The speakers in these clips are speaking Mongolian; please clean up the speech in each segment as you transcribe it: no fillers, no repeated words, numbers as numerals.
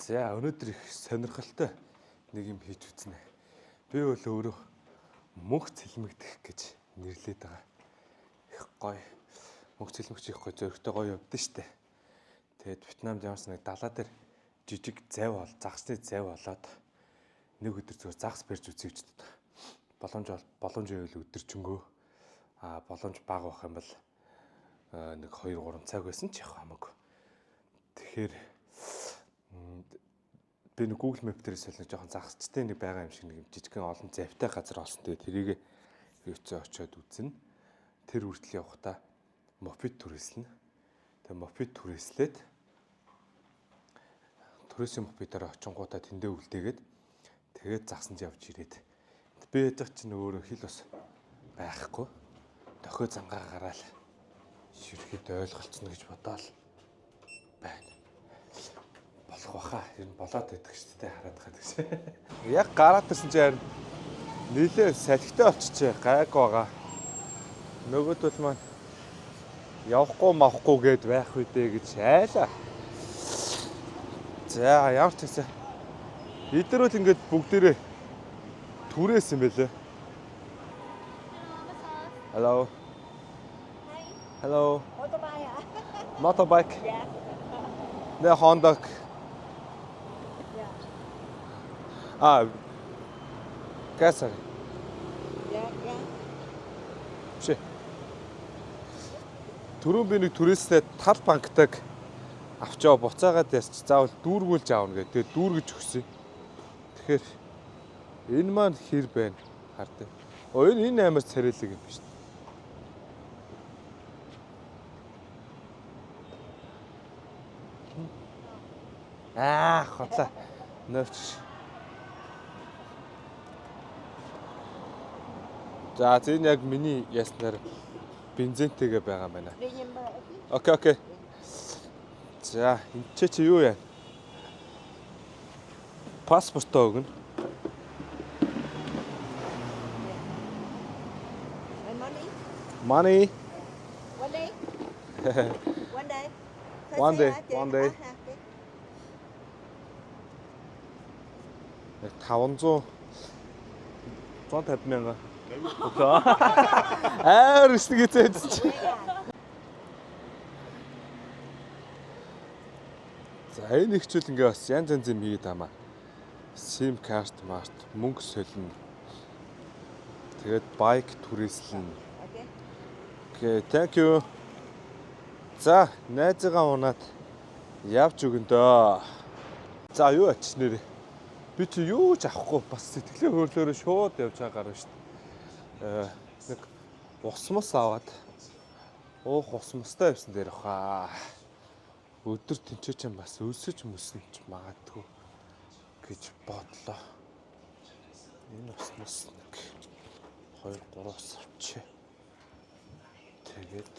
За, өнөөдөр их сонирхолтой нэг юм хийж үзнэ. Би бол өөрөө мөнх цэлмэгдэх гэж нэрлээд байгаа. Их гоё. Мөнх цэлмэгч их гоё зөрөгтэй гоё явдсан штэ. Тэгээд Вьетнамд ямарс нэг далаа дээр жижиг зав бол загсны зав болоод нэг өдөр зүгээр загас барьж үзье гэж боддог. Боломж бол боломж байвал өдөржингөө боломж бага байх юм бол нэг 2 3 цаг байсан ч явах хамаагүй. Тэгэхээр би нэг Google Map дээрээс л нэг жоохон загасчтай нэг байгаа юм шиг нэг юм жижигхэн олон завтай газар олсон. Тэгээ тэрийг юуцээ очиод үзнэ. Тэр үртэл явахдаа мопед түрээслэнэ. Тэгээ мопед түрээслээд түрээсийн мопедоор очингуудаа тэндээ үлдээгээд тэгээд загсанд явж ирээд би ядах чинь өөрөө хил бас байхгүй. Дохио зангаа гараал ширэхэд ойлголцно гэж бодоол байна. Болох баха. Ер нь болоод байдаг шүү дээ, хараад хаад гэж. Яг гараад ирсэн чинь харин нилээ салхитай болчихжээ. Гайг байгаа. Нөгөөдөл маань явахгүй мавхгүй гэд байх үдэ гэж айлаа. За, ямар ч гэсэн эдгээр бол ингээд бүгдээрээ түрээс юм байлээ. Hello. Hi. Hello. Motorbike hả? Motorbike. Dạ. Нэ Honda. Dạ. А. Касар. Dạ, dạ. Биш. Түрүүн би нэг түрээстэй тал банктаг авчаа буцаагаад ясч заавал дүүргүүлж аавна гэдэг. Тэгээд дүүргэж өгсөн. Тэгэхээр энэ маань хэр байна хардаа. Оо, энэ амар царайлаг юм биш. Аа, хотлаа. Нövч. За, энэ яг миний яснаар бензинтэйгээ байгаа юм байна. Đi nhìn bà. Okay. За, энэ чи юу яа? Паспортоо өгнө. My money. Money. One day. One day. Thôi One xe day, hả chị? one day. Có hả chị? Яг 500 150 мянга. Өглөө. Амар өснө гэж чи. За, энэ ихчүүл ингээ бас янз янз юм хийгээд амаа. SIM карт март мөнгө солино. Тэгээд байк түрээслэнэ. Ok. Okay, thank you. За, найзыгаа унаад явж өгөн дөө. За, юу ачиж нэрээ. Би чи юу ч авахгүй бас сэтгэлээ хөрлөөрөө шууд явж байгаа гарна шүү дээ. Нэг ус мус аваад уух ус мустай явсан дээр баха. Өдөр тэнцээ чинь бас өлсөж мөсөн ч магадгүй гэж бодлоо. Энэ ус мус нэг 2 3 ус авчээ. Тэгээд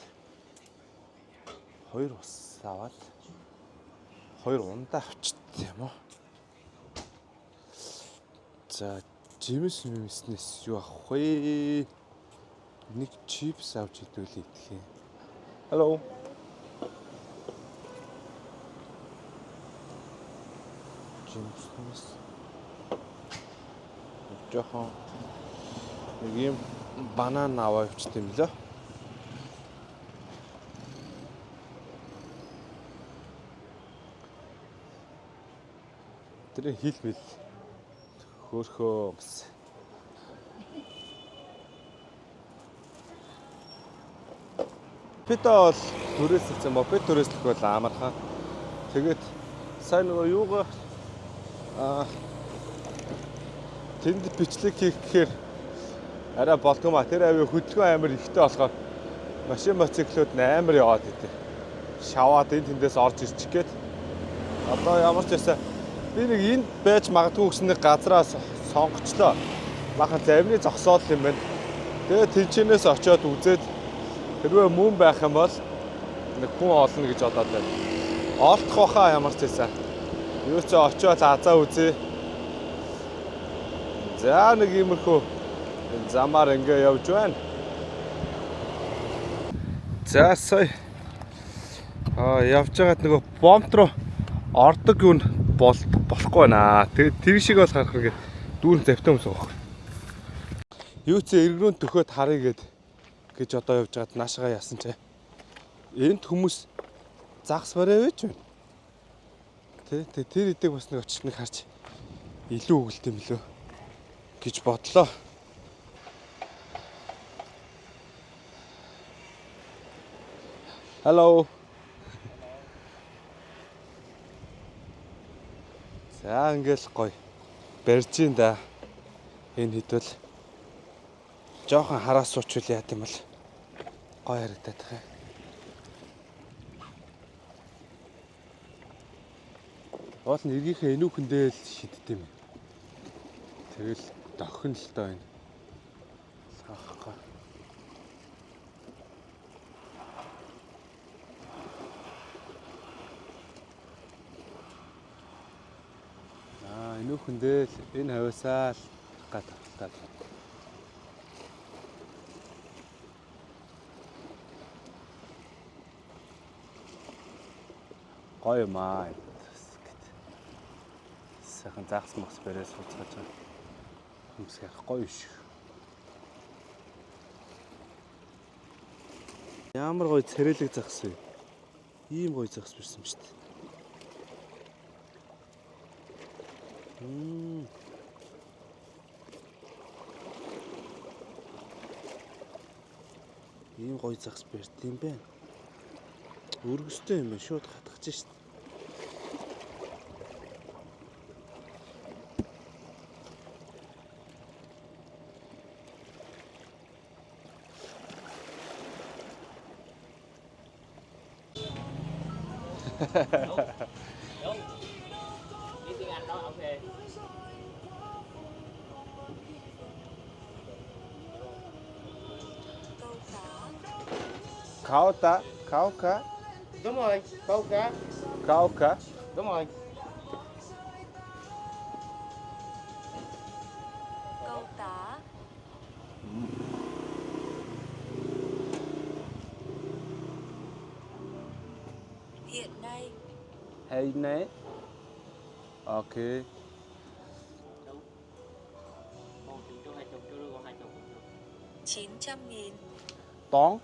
хоёр ус аваад хоёр ундаа авчт юм уу? За, жимс мэмснээс юу авах вэ? Нэг чипс авч идвэл идэх юм. Hello. Жимснээс нэг жоохон нэг юм банан аваа явчихсан юм лөө. Тэр хил мэл хөөхөө бас. Мопедо бол түрээсэлсэн. Мопед түрээслэх бол амархан. Тэгээд сайн нөгөө юугаа тэнд бичлэг хийх гэхээр арай болдгоо маа. Тэр авийн хөдөлгөөн амар ихтэй болохоор машин мотоциклууд нь амар яваад идэв. Шаваад энэ тэндээс орж ирчих гээд. Одоо ямар ч байсан би нэг энд байж магадгүй гэсэн нэг газараа сонгочлоо. Бахан завны зогсоол юм байна. Тэгээд тэнчэнээс очиод үзээд хэрвээ мөн байх юм бол нэг хүн олно гэж бодоод байна. Олдох баха ямар ч байсан. Юу ч очиод азаа үзье. За, нэг иймэрхүү замаар ингээ явж байна. За, сая явж байгаад нөгөө бомт руу ордог юу болохгүй байна. Тэгээд тэр шиг бол харах ингээд дүүрэн завтай хүмүүс байгаа. Юу ч эргэрүүн төхөөд харъя гэд гэж одоо явж байгаад наашгаа яасан чи. Энд хүмүүс загас барай байж байна. Тэ тэ тэр идэг бас нэг очиж нэг харж илүү өгөлт юм лөө гэж бодлоо. Hello. За ингээл гоё. Барьж ин да. Энэ хэд бол жоохон хараа суучвал яа гэм бол гоё харагдаад байгаа юм. Уул нь эргийнхээ энүүхэндээ л шиддэг юм. Тэгэл дохин л доо энэ. Саахгүй. Аа энүүхэндээ л энэ хавьсаа л гат тавталтаад. Гоё юм аа. Гэт. Сайхан загас мас бариад сууцгааж байгаа. Хүмүүс ярих гоё шүү. Ямар гоё царайлаг загас вэ? Ийм гоё загас барьсан юм шүү дээ. Ийм гоё загас барьд юм байна. Өргөстэй юм байна. Шууд хатгаж шít. Đúng. Đi tiếng Anh đó, ok. Каута, каука, Đúng rồi, câu cá. каука. Đúng rồi. Câu tá. Hiện nay, Хайнэ. Окей. Đúng. Một chục cho hai chục cho đứa còn hai chục cũng được. 900.000. Тон.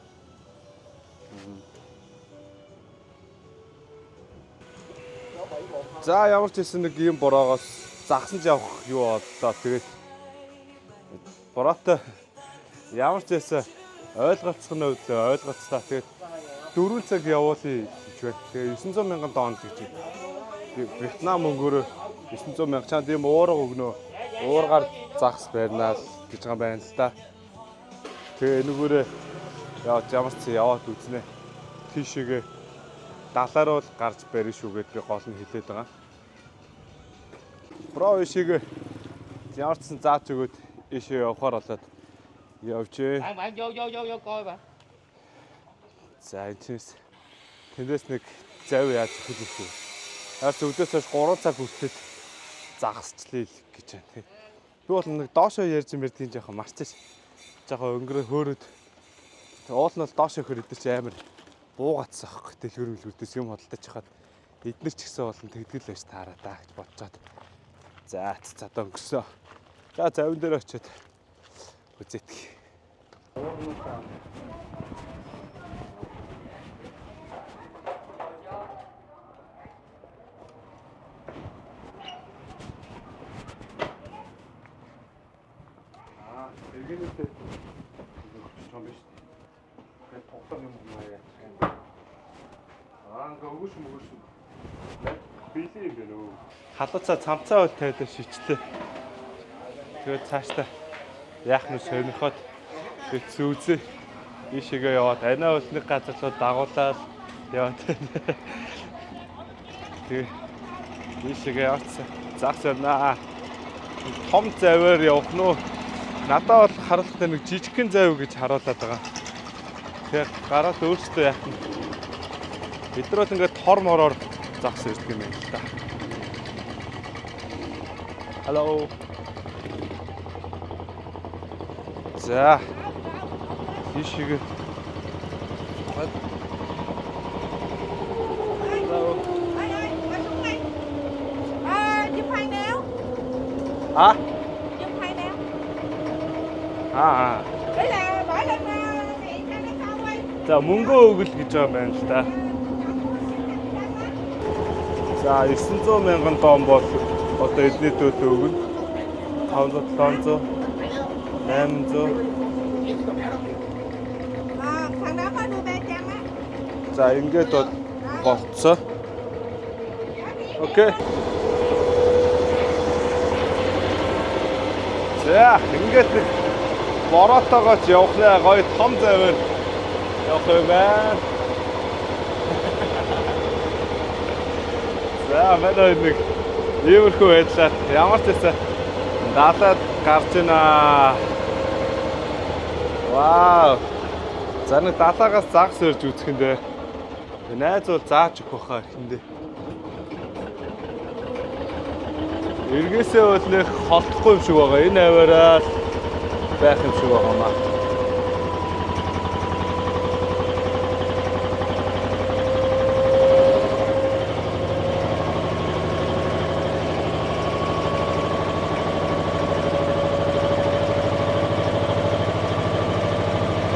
За ямар ч хэлсэн нэг ийм бороогоос загсан ч явах юу боллоо. Тэгээд бороотой ямар ч хэлсэн ойлголцох нь өвлөө ойлголцлаа. Тэгээд 4 цаг явуулъя гэж байна. Тэгээд 900 мянган дон гэж байна. Вьетнам мөнгөөр 900 мянга чанд ийм уурга өгнө. Уургаар загас барьнаа л гэж байгаа юм байна л да. Тэгээ энэгээрээ яваад ямар ч яваад үзнэ. Тийшээгээ далаар бол гарч барина шүү гэдээ би гол нь хэлээд байгаа. Бро ишээгээ ямар ч сан зааж өгөөд ийшээ явахаар болоод явжээ. Bạn bạn vô vô vô vô coi bạn. За энэ чимс тэндээс нэг зав яаж өгөх юм шүү. Арч өдөөс хойш 3 цаг хүртэл загасчлаа л гэж байна. Тэг. Би бол нэг доошоо ярьж юм ярьдгийн жоохон марчиж жоохон өнгөрөө хөөрөд. Тэг уул нь бол доошоо хөр идэж амар буугатсан аахгүй дэлгэр мэлгэрдээс юм хөдөлтөж хахад эднэр ч гэсэн болон тэгдэл байж таараа даа гэж бодцоод. За цадаа өнгөрсөн. За завин дээр очиод үзээтгэе. Аа, эргэнэтэй өгч юм биш. Тэгээд тоглох юм уу яа юм. Аа, ингээ өгөөш мөгөөш. Бэлэн юм байна өө. Халууцаа цамцаа үл тайлаа шичлээ. Тэгээд цаашдаа яах нь сонирхоод тэгээд зүүзээ ийшээгээ яваад анаа бол нэг газар руу дагуулаад яваад. Тэгээд ийшээгээ явцсан. Загс байна. Том заваар явах нь уу? Надад бол харуулгатай нэг жижигхэн зав гэж харуулад байгаа. Тэгэхээр гараад өөрсдөө яах нь. Бид нар бол ингээд тор мороор загас ирдэг юм байна л да. Hello. За. Тийшээгээ. Hello. Ơi ơi, qua xuống đi. А? Chụp hay nè. Аа. Đấy là bỏ lên thì cho nó không đi. За, мөнгөө өгөл гэж байгаа юм байна л да. За, 900 мянган дон бол одоо эдний төлөө өгнө. 500, 700, 800. Ờ, thằng đó có đưa 300 á. За, ингээд бол болцсон. Окей. За, ингээд нэг бороотойгоо ч явах нэ, гоё том заваар явах юм байна. За, манай нэг иймэрхүү байдлаар ямар ч байсан далаад гарч байна. Вау. За, нэг далаагаас загас өрж үзэх нь дээ. Найз бол зааж өгөх байхаа ихэндээ. Эргээсээ бол нэг холдохгүй юм шиг байгаа. Энэ аваараа л байх юм шиг байгаа маа.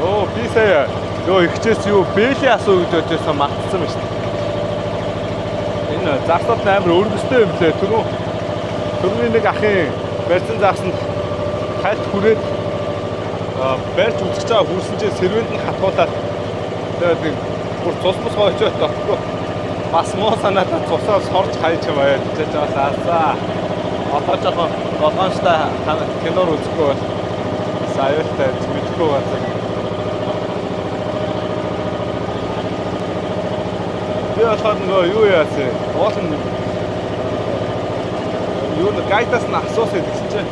Оо, би сая нөгөө ихчээс юу бэлий асуу гэж бодож байсан, мартсан байна шүү дээ. Энэ загсууд амар өргөстэй юм лээ. Түрүүний нэг ахын барьсан загсанд хальт хүрээд барьж үзэж байгаа хүрсэн чинь сэрвэнд нь хатгуулаад тэгээд нэг бүр цус мус гоочоод тогтгүй. Бас муу санаатаа цусаа сорж хайж юм аа гэж байгаа. Одоо жоохон болгоомжтой киноор үзэхгүй бол бас аюултай, мэдэхгүй газар. Би болохоор нөгөө юу яасан? Уул нь юу нэг guide аас нь асуусан гэсэн чинь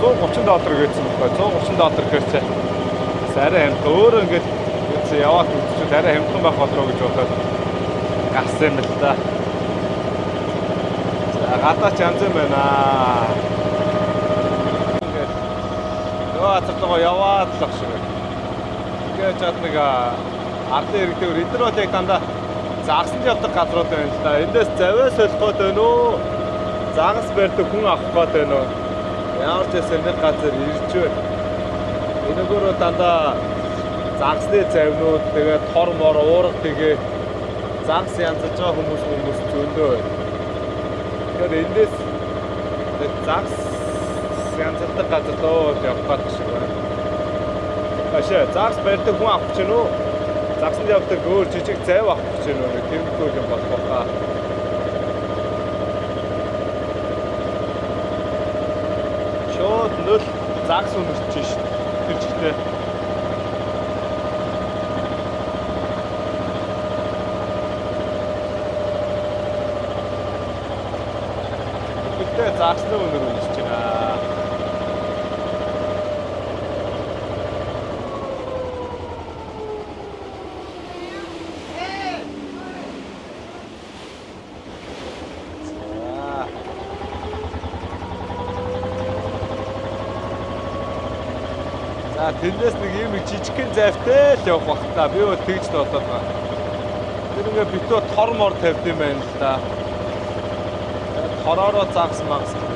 130 доллар гэсэн байхгүй, 130 доллар гэхээр чи бас арай хямдхан, өөрөө ингээд үгүй яваад үзчихвэл арай хямдхан байх болов уу гэж бодоод гарсан юм л да. За, гадаа ч янз юм байна. Ингээд нөгөө газар руу яваад л ах шиг байна. Ингээд чад нэг ардын иргэдээр эдгээр бол яг дандаа загсанд явдаг газрууд байна л да. Эндээс завиа солих гээд байна уу? Загас барьдаг хүн авах гээд байна уу? Ямар ч байсан нэг газар ирж байна. Энэгөөрөө дандаа загсны завнууд, тэгээд тор мор уурга, тэгээ загас янзалж байгаа хүмүүс зөндөө байна. Тэгэхээр эндээс нэг загас янзалдаг газар руу явах гээд шиг байна. Ашаа, загас барьдаг хүн авах гэж байна уу? Загсанд явдаг өөр жижиг зайв авах гэж байна уу? Нэг тиймэрхүү юм болох баха. Шууд нөл загас үнэрч шít. Тэр чигтээ. Гэхдээ загасны үнэр үнэрч байна. За. За, тэндээс нэг юм их жижигхэн зайвтай л явах бах та. Би бол тэгж л бодоод байгаа. Тэр ингээ битүү тор мор тавьд юм байна л да. Тэгээд тороороо загас магас гэж.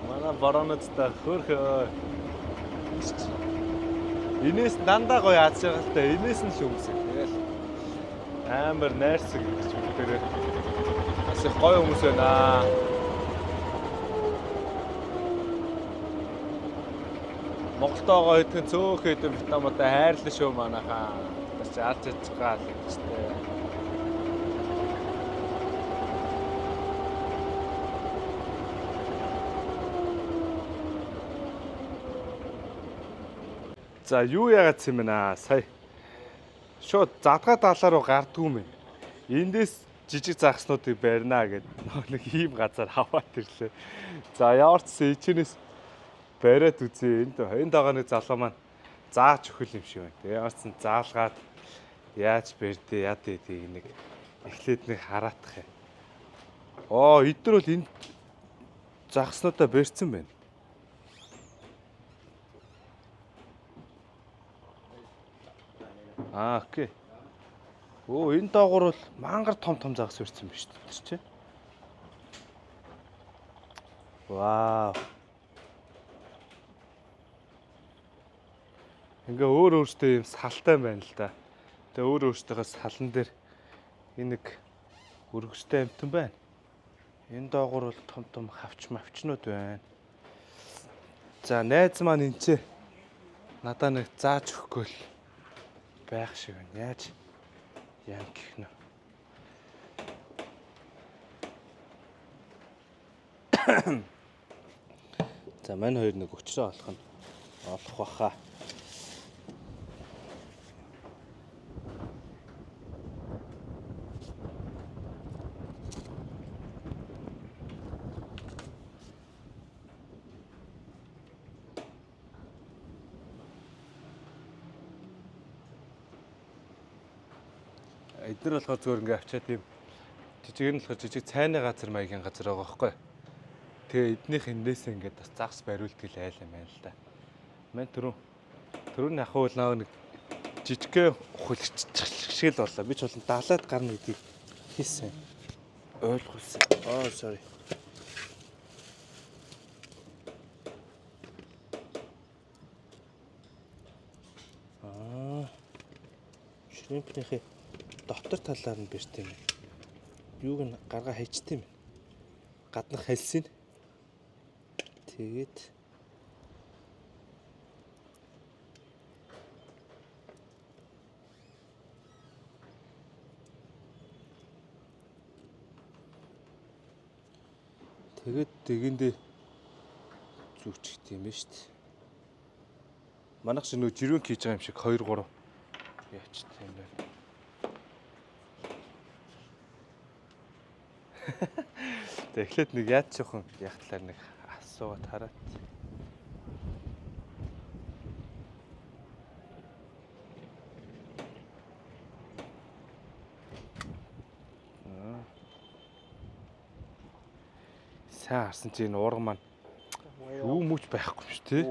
Манай бараануудтай хөөрхөө. Инээс дандаа гоё аз жаргалтай. Инээс нь л хүмүүс. Тэгэл амар найрсаг гэж бүгдээрээ бас их гоё хүмүүс байна. Монголтойгоо хэдхэн цөөх хэдэн вьетнамуудаа хайрлаа шүү манайхаа. Бас алж чадгаа л гэжтэй. За, юу яагаад юм бэ наа? Сая шууд задгаа далаа руу гардгүй юм. Эндээс жижиг загаснуудыг барина гэд нэг ийм газар аваад ирлээ. За, ямар ч сэн ичэнээс бариад үзье. Энд байгаа нэг залуу маань зааж өгөх юм шиг байна. Тэгээ ямар ч сэн заалгаад яаж барьдээ, яд эдийг нэг эхлээд нэг хараатах юм. Оо, эдгээр бол энд загаснуудаа барьсан байна. Аа, okay. Өө, энэ доогуур бол мангар том том загас өрсөн биш үү чи? Вау. Ингээ өөр өөртөө юм салтай байна л да. Тэгээ өөр өөртөөхөө салан дээр энэ нэг өргөстэй амтан байна. Энэ доогуур бол том том хавч мавчнууд байна. За найз маань энэ ч надаа нэг зааж өгөхгүй л байх шиг байна. Яаж яам гэх нэ. За мань хоёр нэг өчрөө олох нь олох баха. Эднэр болохоор зүгээр ингээ авчаад тийм жижиг нь болохоор жижиг цайны газар маягийн газар байгаа байхгүй. Тэгээ эднийх эндээс ингээд бас загас бариулдаг л айл юм байна л да. Мань түрүүний ах уул нэг жижигхэн хөлгчих шиг л боллоо. Би ч болон далаад гарна гэдгийг хийсэн. Ойлгуулсан. Oh sorry. Аа. Shrimp-ийнхээ дотор талаар нь бэрт юм. Юуг нь гаргаа хайчт юм. Гаднах хальсын. Тэгээд тэгээд дэгэндээ зүгчт юм байна шүү дээ. Манайх шиг нөө жирвэн хийж байгаа юм шиг 2 3 яач тийм байна. Тэг эхлээд нэг яад жоохон яг талаар нэг асуугаад хараад. Аа. Сайн харсан чи энэ уурга маань юу мөч байхгүй юм шүү тий.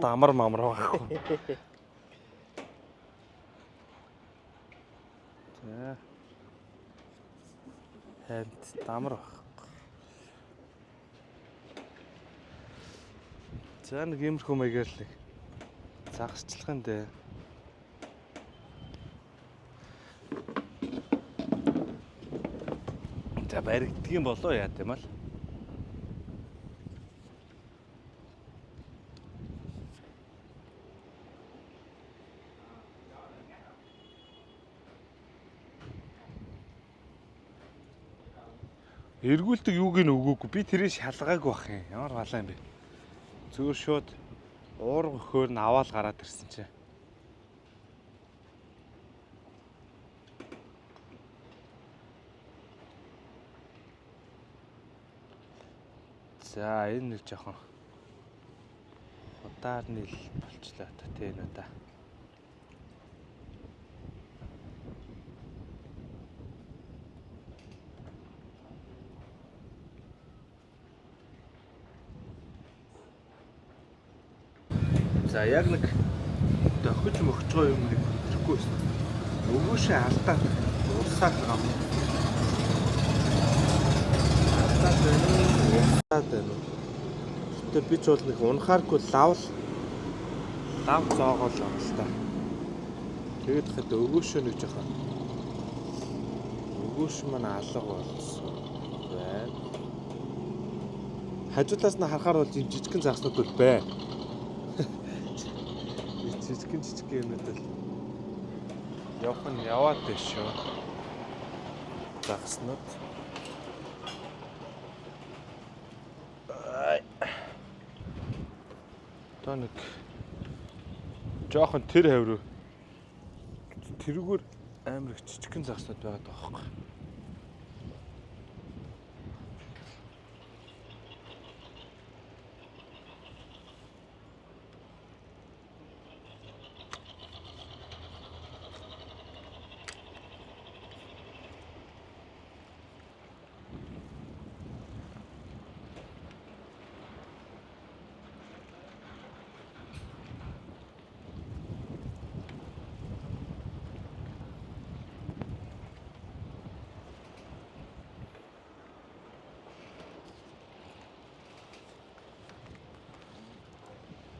Дамар мамар байхгүй. За. Харин дамар байхгүй. За нэг иймэрхүү маягаар л нэг загасчлах юм дээ. За баригддаг юм болоо яа гэм ал. Эргүүлдэг юуг нь өгөөгүй. Би тэрийг шалгаагүй бах юм. Ямар балаа юм бэ? Зүгээр шууд уурга өхөөр нь аваал гараад ирсэн чинь. За энэ нэг жоохон худаар нийл болчлаа та тий энэ удаа. За яг нэг дохиж мөхж байгаа юм нэг мэдэхгүй байсан. Өгөөшөө алдаад урсаад байгаа юм. Алдаад байна уу? Урсаад байна уу? Гэтэ би ч бол нэг унахааргүй лавл лав зоогоол байгаа л та. Тэгээд хэд өгөөшөө нэг жоохон өгөөш маань алга болсон байна. Хажуулаас нь харахаар бол юм жижигхэн загаснууд бол байна. Жижигхэн жижигхэн юмнууд л явах нь яваад байна шүү. Загаснууд. Ай. Одоо нэг жоохон тэр хавь руу тэрүүгээр амар их жижигхэн загаснууд байгаад байгаа байхгүй.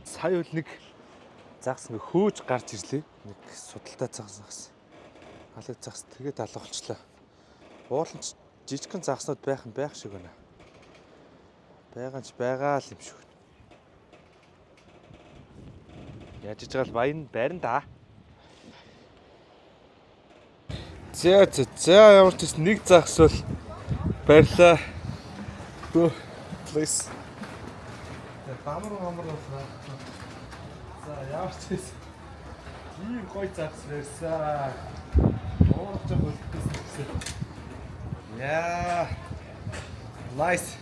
Сая бол нэг загас ингээ хөөж гарч ирлээ. Нэг судалтай загас загас. Халаг загас тэгээд алга болчлаа. Уулын ч жижигхэн загаснууд байх нь байх шиг байна. Байгаа ч байгаа л юм шиг. Яаж иж байгаа л баян барин да. За за за ямар ч гэсэн нэг загас бол барьлаа. Бөө please. Дамар амар боллоо. За ямар ч гэсэн ийм гоё загас барьсан. Уурч байгаа гэсэн. Яа. Nice.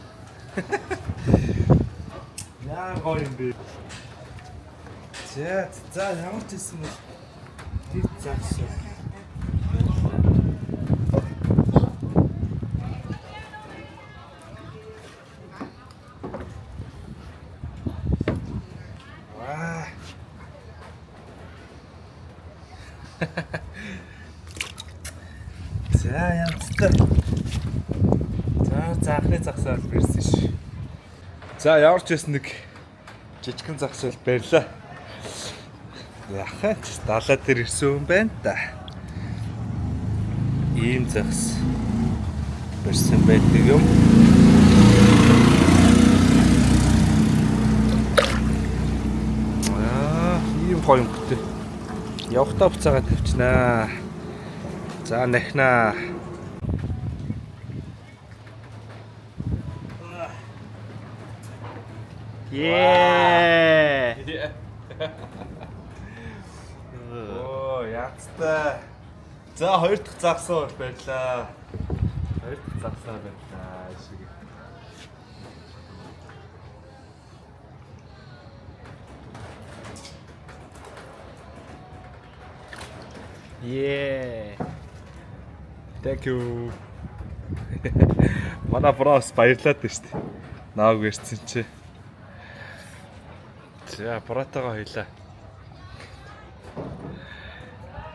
Яа гоё юм бэ. За за ямар ч гэсэн бол нэг загас бол Ваа. За янзтай. За заахны загсаал барьсан ш. За ямар ч байсан нэг жижигхэн загсаал барьлаа. Яхаа ч далаа дээр ирсэн юм байна та. Ийм загас барьсан байдаг юм. Аа, ийм гоё өнгөтэй. Явхдаа буцаагаа тавьчихнаа. За нахнаа. Yeah. Оо, яцтай. За, хоёр дахь загсаа бол баярлаа. Хоёр дахь загсаа баярлаа. Шиг. Yeah. Thank you. Манай брос баярлаад байна шүү дээ. Нааг ирсэн чи. За, братагаа хоёлаа.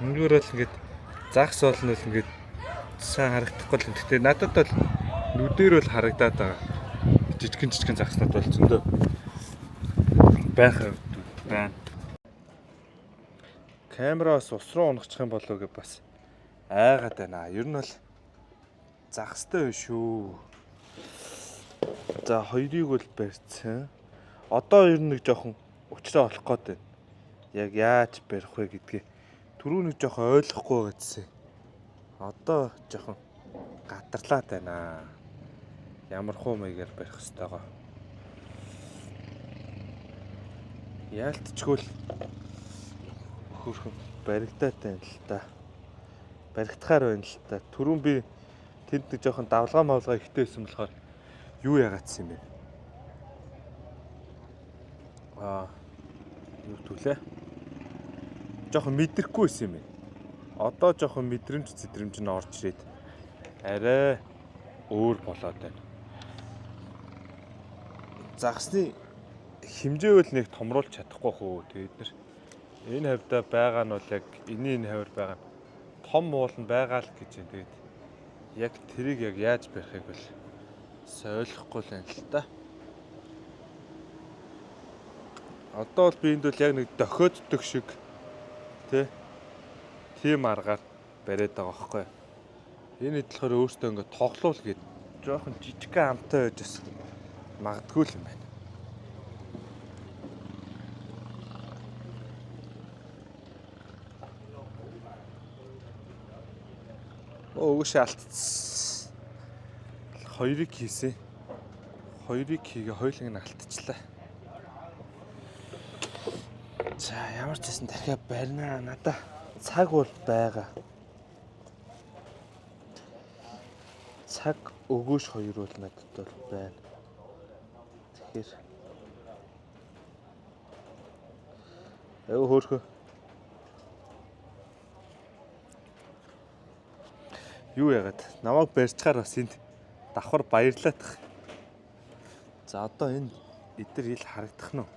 Өнгөрөөл ингээд загас болно л ингээд сайн харагдахгүй л юм. Гэтэ надад бол нүдээр бол харагдаад байгаа. Жижигэн жижигэн загаснууд бол зөндөө байх байна. Камераас ус руу унахчих юм болов уу гэж бас айгаад байна. Ер нь бол загастай биш шүү. За хоёрыг бол барьсан. Одоо ер нь нэг жоохон учраа олох гээд байна. Яг яаж барих вэ гэдгээ түрүү нэг жоохон ойлгохгүй байгаадсэн. Одоо жоохон гадарлаад байна. Ямар хуу маягаар барих хэвтэйгоо. Яалтчгүй л хөрхөн баригдаад байна л та. Баригдахаар байна л та. Түрүүн би тэнд нэг жоохон давлгаа мавлгаа ихтэй байсан болохоор юу яагаадсан юм бэ? Аа юу түлээ? Жоохон мэдрэхгүй байсан юм байна. Одоо жоохон мэдрэмж сэтрэмж нь орж ирээд арай өөр болоод байна. Загсны хэмжээ бол нэг томруулж чадахгүй хөө. Тэгээд нэр энэ хавьда байгаа нь бол яг энэний энэ хавьар байгаа нь том уул нь байгаа л гэж байна. Тэгээд яг тэрийг яг яаж барихыг бол ойлгохгүй л байна л та. Одоо бол би энд бол яг нэг дохиоддог шиг тий тийм аргаар бариад байгаа байхгүй. Энэ хэд болохоор өөртөө ингээд тоглоул гээд жоохон жижигхэн амтай байж бас магадгүй л юм байна. Оо өгөөш алдсан. Хоёрыг хийсэн. Хоёрыг хийгээ хоёуланг нь алдчихлаа. За ямар ч байсан дахиад барина надаа. Цаг бол байгаа. Цаг өгөөш хоёр бол надад бол байна. Тэгэхээр Айгу хөөрхөө. Юу яагаад намайг барьцгаар бас энд давхар баярлаадах. За одоо энэ эдэр ил харагдах нь уу?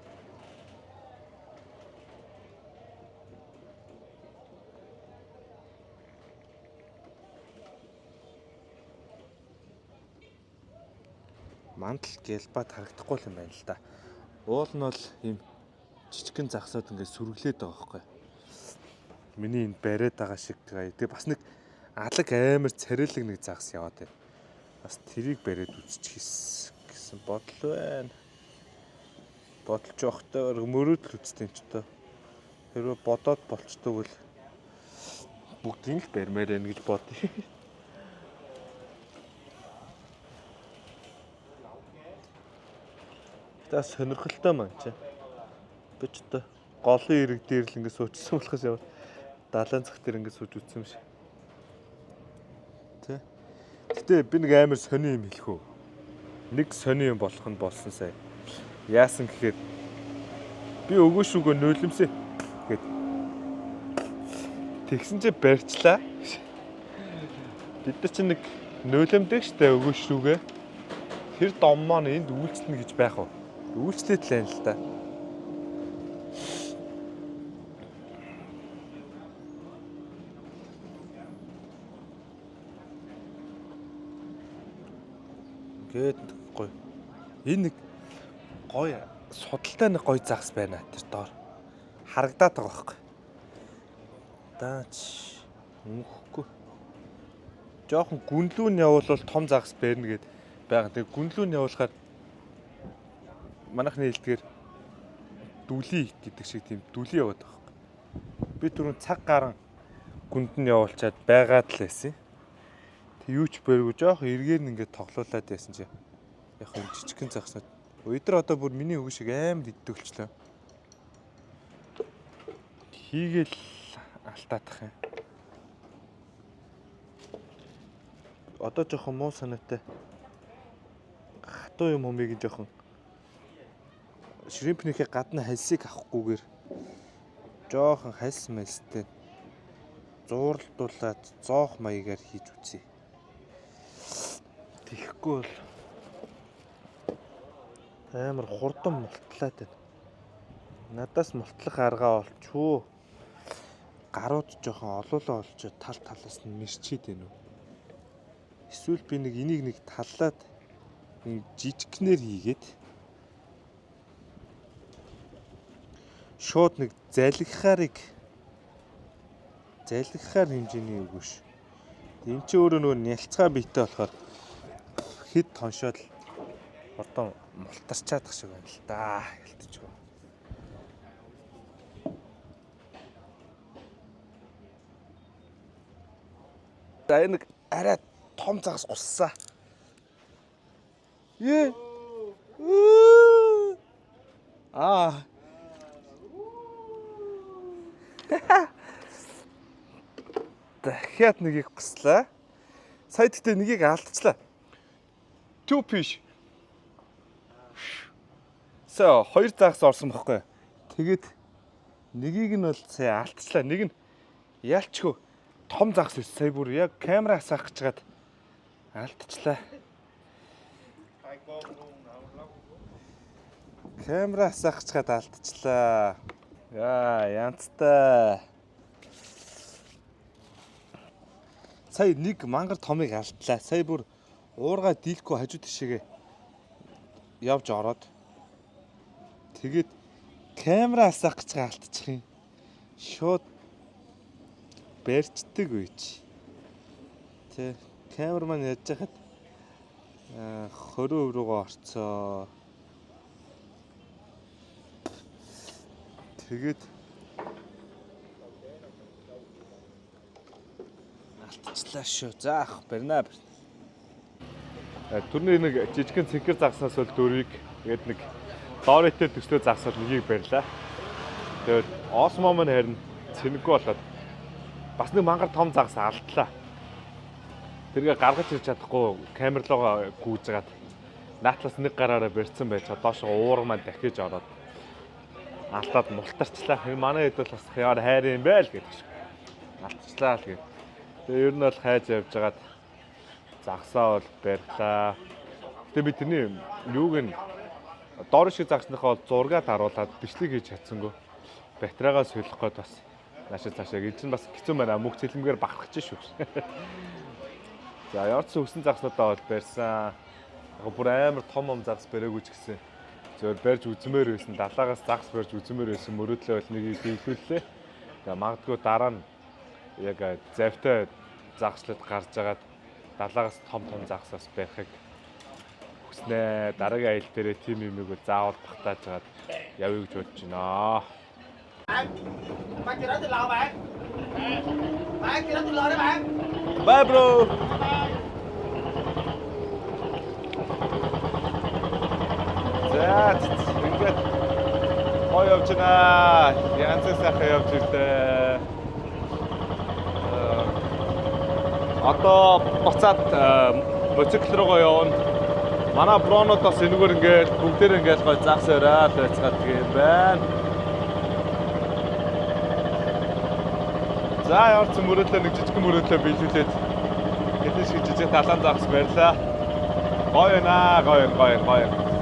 Мандал гэлбат харагдахгүй л юм байна л да. Уул нь бол ийм Жижигхэн загсаад ингээд сүргэлээд байгаа байхгүй. Миний энэ бариад байгаа шиг тэгээ. Тэгээ бас нэг алаг амар царайлаг нэг загас яваад байна. Бас тэрийг бариад үзчихсэн гэсэн бодол байна. Бодолж явахдаа мөрөөдөл үзтээ юм ч тоо. Хэрвээ бодоод болчдөг бол бүгдийг л барьмаар байна гэж бодъё. Та сонирхолтой маань чи. Би ч одоо голын ирэг дээр л ингэ суучсан болохоос яваад далайн цах дээр ингэ сууж үтсэн юм шиг. Тэ. Гэтэ би нэг амар сони юм хэлэх үү. Нэг сони юм болох нь болсон сая. Яасан гэхээр би өгөө шүүгөө нөлөмсөө гэд. Тэгсэн чи барьчлаа. Бид нар чинь нэг нөлөмдөг штэ өгөө шүүгээ. Тэр дом маань энд үйлчлэнэ гэж байх уу? Үйлчлээд л байна л да. Ингээд гоё. Энэ нэг гоё судалтай нэг гоё загас байна тэр доор. Харагдаад байгаа байхгүй. Даач мөнхгүй. Жохон гүнлүү нь явуулвал том загас барина гэд байгаа. Тэгээ гүнлүү нь явуулахаар манайхны хэлдгээр дүлий гэдэг шиг тийм дүлий яваад байгаа байхгүй. Би түрүүн цаг гарan гүнд нь явуулчаад байгаад л байсан. Тэг юу ч барьгүй жоох эргээр нь ингээд тоглоулаад байсан чи. Яг юм жижигхэн загснууд. Өдөр одоо бүр миний өгөн шиг амар иддэг болчлоо. Хийгээл алтаадах юм. Одоо жоохон муу санаатай. Хатуу юм хумыг жоохон шримпнийхээ гадна хальсыг авахгүйгээр жоохон хальс мальстай зууралдуулаад зоох маягаар хийж үзье. Тэгэхгүй бол амар хурдан мултлаад байна. Надаас мултлах аргаа олчуу. Гарууд жоохон олоолаа олчоо тал талаас нь мэрчээд байна уу? Эсвэл би нэг энийг нэг таллаад нэг жижигнэр хийгээд шууд нэг залгихаарыг залгихаар хэмжээний өгөөш. Энд чи өөрөө нөгөө нялцгаа биетэй болохоор хэд тоншоод л хурдан мултарчаадах шиг байна л да. Ялтчгүй. За энэ нэг арай том загас гуссан. Ээ. Аа. Дахиад нэгийг гуслаа. Сая тэгтээ нэгийг алдчихлаа. Two fish. So, хоёр загас орсон бохгүй. Тэгээд нэгийг нь бол сая алдчихлаа. Нэг нь ялчгүй том загас байсан. Сая бүр яг камера асаах гэж хагаад алдчихлаа. Камера асаах гэж хагаад алдчихлаа. Яа, янзтай. Сая нэг мангар томыг алдлаа. Сая бүр уурга дийлэхгүй хажуу тишээгээ явж ороод тэгээд камера асаах гэж байгаа алдчих юм. Шууд барьцдаг үеч. Тэ камер маань яаж яхад 20% руугаа орцоо. Тэгээд алдчихлаа шүү. За ах барина. Тэрний нэг жижигхэн цэнхэр загснаас бол дөрвийг тэгээд нэг дооритер төслөө загсаад нэгийг барьлаа. Тэгээд Осмо маань харин цэнэггүй болоод бас нэг мангар том загас алдлаа. Тэргээ гаргаж ирж чадахгүй камер руугаа гүйж жагаад наатлаас нэг гараараа барьсан байж доош уурга маань дахиж ороод алдаад мултарчлаа. Тэр манай хэд бол бас яар хайр юм байл гэдэг шиг. Алдчихлаа л гэв. Тэгээ ер нь бол хайж явж хагаад загсаа бол барьлаа. Гэтэ би тэрний юуг нь доор шиг загсныхаа бол зураг даруулаад бичлэг хийж чадсангүй. Батарейгаа солих гээд бас наашаа цаашаа энэ чинь бас хэцүү байна. Мөнх цэлмгээр бахархаж шүү. За ямар ч үсэн загснуудаа бол барьсан. Яг бүр амар том ом загас бариагүй ч гэсэн Зөвөр барьж үзмээр байсан. Далаагаас загас барьж үзмээр байсан. Мөрөөдлөө бол нэгийг биелүүллээ. Тэгээ магадгүй дараа нь яг завтай загаслаад гарч агаад далаагаас том том загас бас барихыг хүснэ. Дараагийн аялал дээрээ тийм юмыг бол заавал багтааж агаад явъя гэж бодож байна. Bạn chị đó từ lò bạn. Bạn chị đó từ lò đấy bạn. Bye, bro. За, ингээд гоё явж байна. Янз сайхан явж ирлээ. Одоо буцаад мотоцикл руугаа явна. Манай bro нууд бас энэгээр ингээд бүгдээр ингээд гоё загас бариад байцгаад юм байна. За, ямар ч мөрөөдлөө нэг жижигхэн мөрөөдлөө биелүүлээд хэдэн шиг жижиг далайн загас барьлаа. Гоё наа, гоё, гоё, гоё.